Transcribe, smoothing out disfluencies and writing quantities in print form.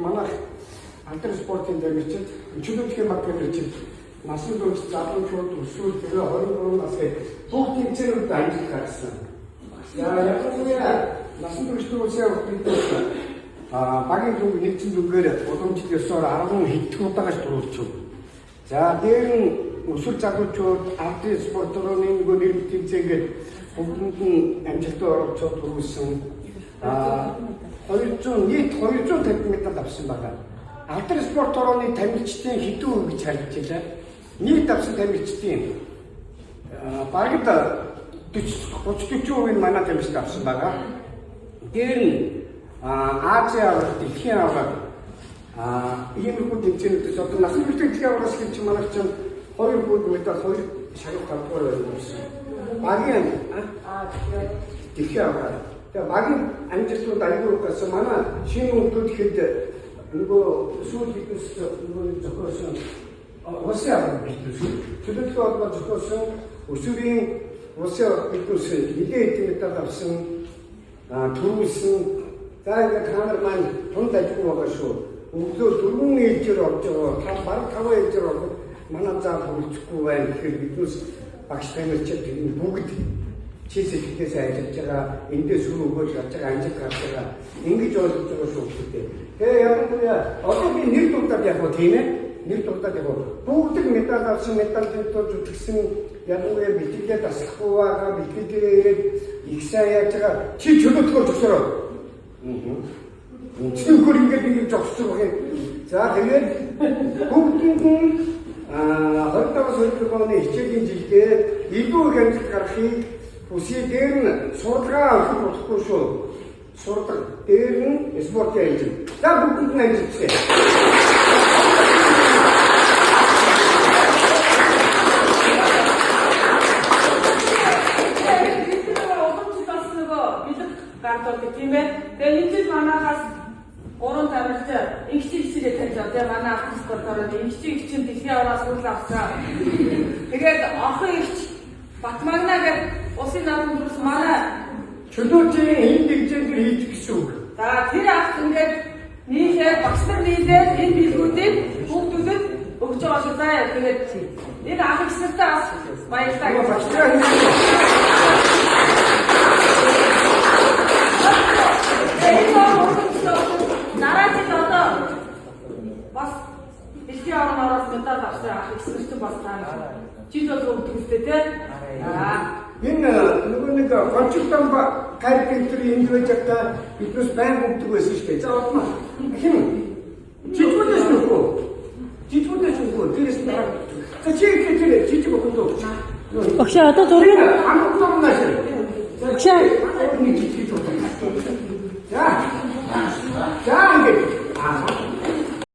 Манайх алдар спортын тамирчид, чөлөөтхийн баг тамирчид, насан турш залуучууд өсвөр тэгээ 23 нас гээд бүх тэмцээнүүд амжилт гаргасан. За, ялангуяа насан туршид улсын аварга бид багийн дүнг нэгдсэн дүнгээр уламжлал ёсоор 10 хэдэн удаагаас түрүүлчихв. За, дээр нь өсвөр залуучууд алдрын спорт руу нөгөө нэр тэмцээнгээд бүгдэнд нь амжилттай оролцоод түрүүлсэн. 200 нийт 250 медаль авсан байна. Алдар спорт орооны тамирчдын хэдэн үе гэж харж байлаа. Нийт авсан тамирчдын бараг 40 30 40% нь манай тамирчид авсан байгаа. Дээр нь Азийн аварга, дэлхийн аварга, иймэрхүү тэмцээнүүдээс одоо насан туршид дэлхийн аваргаас гэж манайх чинь хоёр бүр медаль, хоёр шагнал тавдугаар байр болсон. Багийн дэлхийн аварга. Тэгээ багийн амжилтууд аягүй гарсан. Манай шинэ хүмүүс хэд нөгөө сүүл биднес нөгөө зохиосон улсын аварга биднес чөлөөлтийн холбоо зохиосон өсвөрийн улсын аварга биднес нэлээд хэдэн медаль авсан, түрүүлсэн. За, ингээд та нар маань тунд ажгүй байгаа шүү. Өглөө дөрвөн ээлжээр орж байгаа. Та бараг таван ээлжээр ороход манай зал хүрэлцэхгүй байна гэхээр биднес багш тамирчид тэр бүгд чи сэтгэлээс ажиллаж байгаа, эндээс сүр өгөөж гарч байгаа, амжилт гарч байгаа. Ингэж ойлгож байгаа шүү дээ. Тэгээ ялангуяа одоо би нэр дуудаад яг уу, тийм ээ? Нэр дуудаад яг уу. Бүгд медаль авсан, медалийн тул зүтгэсэн, ялангуяа бэлтгэлээ дасахгүй байгаа, бэлтгэл дээрээ ирээд их сайн яаж байгаа. Чи чөлөөтгөр зогсороо. Чи нөхөр ингээд нэг зогсож байгаа юм. За, тэгээд бүгдэнд нь 25 24 оны хичээлийн жилдээ илүү их амжилт гаргахыг хүсье. Дээр нь судалгаа авах болохгүй шүү. Сурдаг. Дээр нь спортын амжилт. За, бүгдэнд нь амжилт хүсье. Тэгээд уламжлал бас нөгөө бэлэг гардаг, тийм ээ. Тэгээд энэ жил манайхаас гурван тамирч эгч эгчээрээ таньж байгаа, тийм, манай алдар спортоор эгч эгчин дэлхийн аваргаас хүрэл авсан. Тэгээд охин эгч Батмагна гэдэг улсын наадам төрсөн манай Чөлөөтийн энэ дэгжээн дээр хийж гэсэн үг. За, тэр ах ингээд нийлээд, багш нар нийлээд энэ бэлгүүдийг хүүхдүүдэд өгч байгаа шүү. За, тэгээд энэ ах эгч нартай бас баярлалаа гэж. Багш нараа Тэгээд энэ бол дараа жил одоо бас дэлхийн орноороос медаль авсан ах эгч нар чинь бас та нар жил болго өгдөг үстэй, тий. За. Энэ нөгөө нэг гончилдон карикатур энд байж байгаа биднээс байн өгдөг байсан шүү дээ. За, одмаа. Хин жижигүүдээс нөхөө. Жижигүүдээс нөхөө. Дээрээс нь дараа. За, чи их тэр жижиг охинд өгч. Багшаа, одоо зургийг Амгдорнаас. Багшаа. Нэг